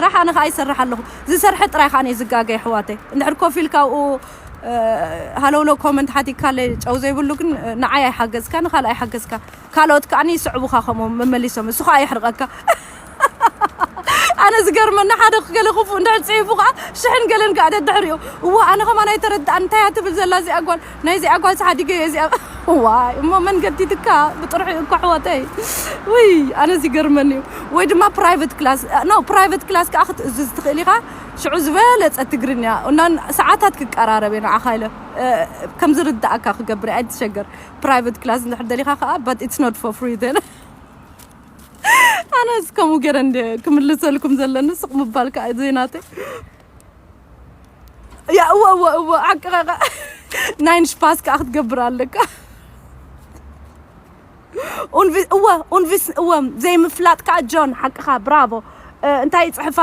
ስራሕ ኣነ ከኣ ይሰርሕ ኣለኹ። ዝሰርሐ ጥራይ ከኣ እየ ዝጋገ፣ ኣሕዋተይ። እንድሕር ኮፍ ኢልካ ኣብኡ፣ እ፣ ሃለውለው ኮመንት ሓቲካለይ ጨው ዘይብሉ ግን፣ እ፣ ንዓይ ኣይሓገዝካ፣ ንኻልእ ኣይሓገዝካ። ካልኦት ከኣ ይስዕቡኻ ከምኡ መመሊሶም። እሱ ከኣ የሕርቐካ። ኣነ ዝገርመኒ ሓደ ገለ ክፉእ እንድሕር ጽሒፉ ከኣ ሽሕን ገለን ከኣ ደድሕሪኡ። እዋ ኣነ ከማን ኣይተረድኣን እንታይ እያ ትብል ዘላ እዚኣ ጓል። ናይ እዚኣ ጓል ሓዲገ እዚኣ። ዋይ እሞ መን ገዲድካ ብጥርሑ እኮ ኣሕዋተይ። ውይ ኣነ ዝገርመኒ እዩ። ወይ ድማ ፕራይቨት ክላስ፣ ኖ ፕራይቨት ክላስ ከኣ ክትእዝዝ ትኽእል ኢኻ። ሽዑ ዝበለጸ ትግርኛ እና ሰዓታት ክቀራረብ እየ ንዓኻ ኢለ፣ እ፣ ከም ዝርድኣካ ክገብር እየ፣ ኣይትሸገር። ፕራይቨት ክላስ እንድሕር ደሊኻ ከኣ but it's not for free then። ኣነስ ከምኡ ገይረ እንደ ክምልሰልኩም ዘለኒ ስቕ ምባል ከኣ ዜናተይ። ያ እወ እወ እወ ሓቅኻ ከኣ ናይን ሽፓስ ከኣ ክትገብር ኣለካ። ኡንቪ እወ ኡንቪስ እወ ዘይምፍላጥ ከኣ ጆን ሓቅኻ ብራቮ። እ፣ እንታይ ይጽሕፍ